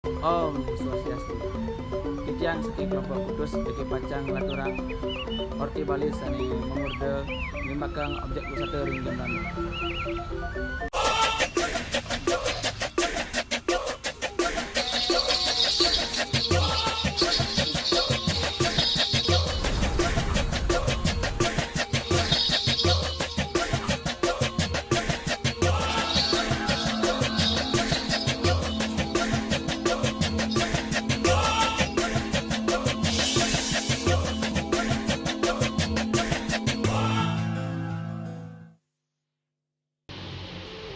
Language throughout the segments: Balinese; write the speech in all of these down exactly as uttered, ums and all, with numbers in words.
Om Swastiastu. Titiang saking kelompok Kutus niki pacang ngaturang orti Bali sane mamurda nglimbakang objek wisata ring Jembrana.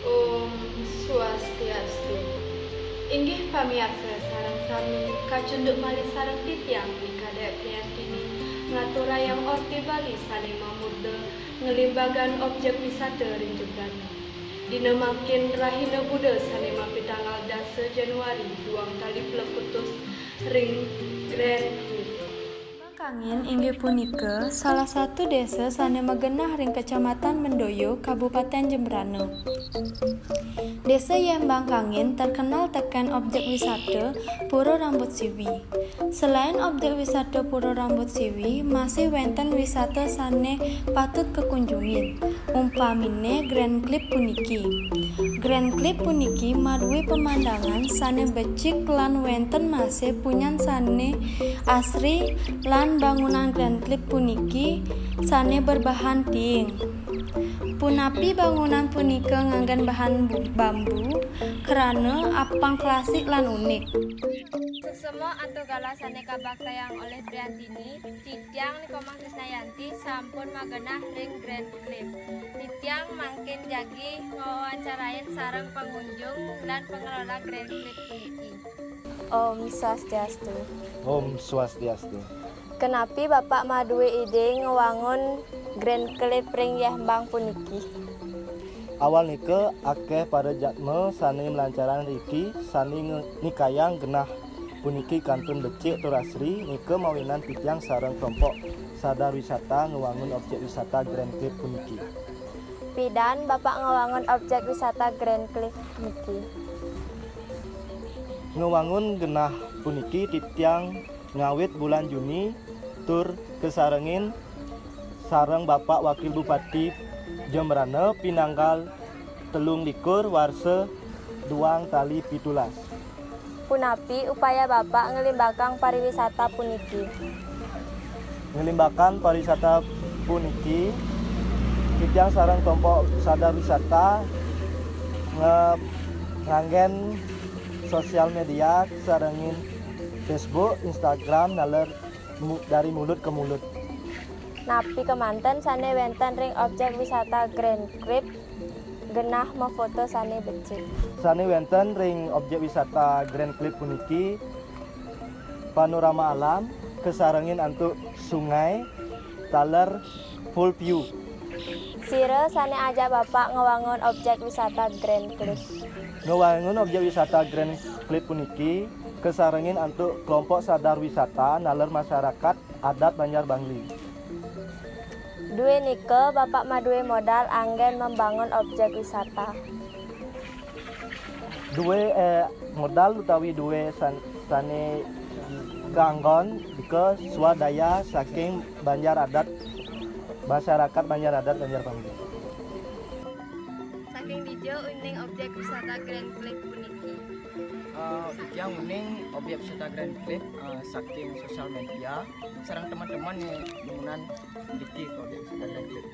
Om Swastiastu. Inggih pamiarsa sareng sami, kacunduk malih sareng titiang Ni Kadek Priantini ngaturayang orti Bali sane mamurda nglimbagan objek wisata ring Jembrana. Dina mangkin rahina Buda sane mapitanggal dasa Januari duang tali plekutus ring Grand Cliff. Bangkangin inggih punika salah satu desa sane magenah ring Kecamatan Mendoyo, Kabupaten Jembrana. Desa Yembang Kangin terkenal teken objek wisata Pura Rambut Siwi. Selain objek wisata Pura Rambut Siwi, masih wenten wisata sane patut kakunjungin, umpamine Grand Cliff puniki. Grand Cliff puniki madue pemandangan sane becik lan wenten masih punyan sane asri, lan bangunan Grand Cliff puniki sane berbahan tiing. Punapi bangunan punika nganggen bahan bu-, bambu, krana apang klasik lan unik. Suksma antuk galah sane kabaktayang olih Priantini, titiang Komang Krisnayanti sampun magenah ring Grand Cliff. Titiang mangkin jagi ngawancarain sareng pangunjung lan pengelola Grand Cliff puniki. Om Swastiastu. Om Swastiastu. Kenapi Bapak madue ide ngwangun Grand Cliff ring Yembang puniki? Awal nika akeh para jadma sane malancaran riki sane nge-, nikayang genah puniki kantun becik tur asri, nika mawinan titiang sareng kelompok sadar wisata ngwangun objek wisata Grand Cliff puniki. Pidan Bapak ngwangun objek wisata Grand Cliff niki? Ngwangun genah puniki titiang ngawit bulan Juni tur kasarengin sareng Bapak Wakil Bupati Jembrana pinanggal telung likur warsa duang tali pitulas. Punapi upaya Bapak nglimbakang pariwisata puniki? Nglimbakang pariwisata puniki, titiang sareng kelompok sadar wisata nge-, nganggen sosial media, sarengin Facebook, Instagram, naler mu-, dari mulut ke mulut. Napi kemanten sane wenten ring objek wisata Grand Cliff genah mafoto sane becik? Sane wenten ring objek wisata Grand Cliff puniki panorama alam, kasarengin antuk sungai, taler full view. Sira sane ajak Bapak ngwangun objek wisata Grand Cliff? Ngwangun objek wisata Grand Cliff puniki kasarengin antuk kelompok sadar wisata naler masyarakat adat Banjar Bangli. Due nika Bapak madue modal anggen membangun objek wisata? Due, eh, modal utawi due san-, sane kanggon nika swadaya saking Banjar Adat, masyarakat Banjar Adat Banjar Bangli. Saking dija uning objek wisata Grand Cliff puniki? Eh, titiang uning objek wisata Grand Cliff, eh, saking sosial media, sareng teman-teman nih, nemunan diki objek wisata Grand Cliff.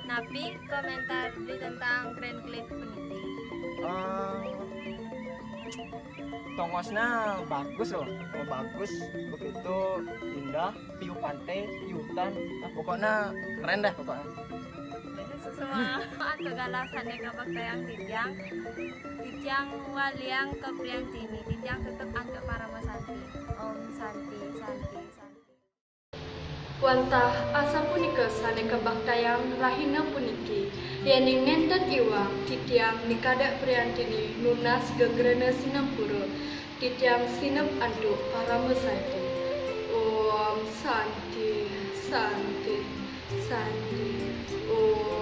Napi komentar di tentang Grand Cliff puniki? Eh, tongosnya bagus loh, oh, bagus, begitu indah, view pantai, view hutan, nah, pokoknya keren dah pokoknya. Semua antuk galah sane kabaktayang titiang, titiang Waliang Kepriantini, titiang tutup antuk parama santi. Om Santi, Santi, Santi. Wantah asapunika sane kabaktayang rahina puniki. Yening nenten iwang, titiang Ni Kadek Priantini nunas gegrena sinempura. Titiang sineb antuk parama santi. Om Santi, Santi, Santi. Om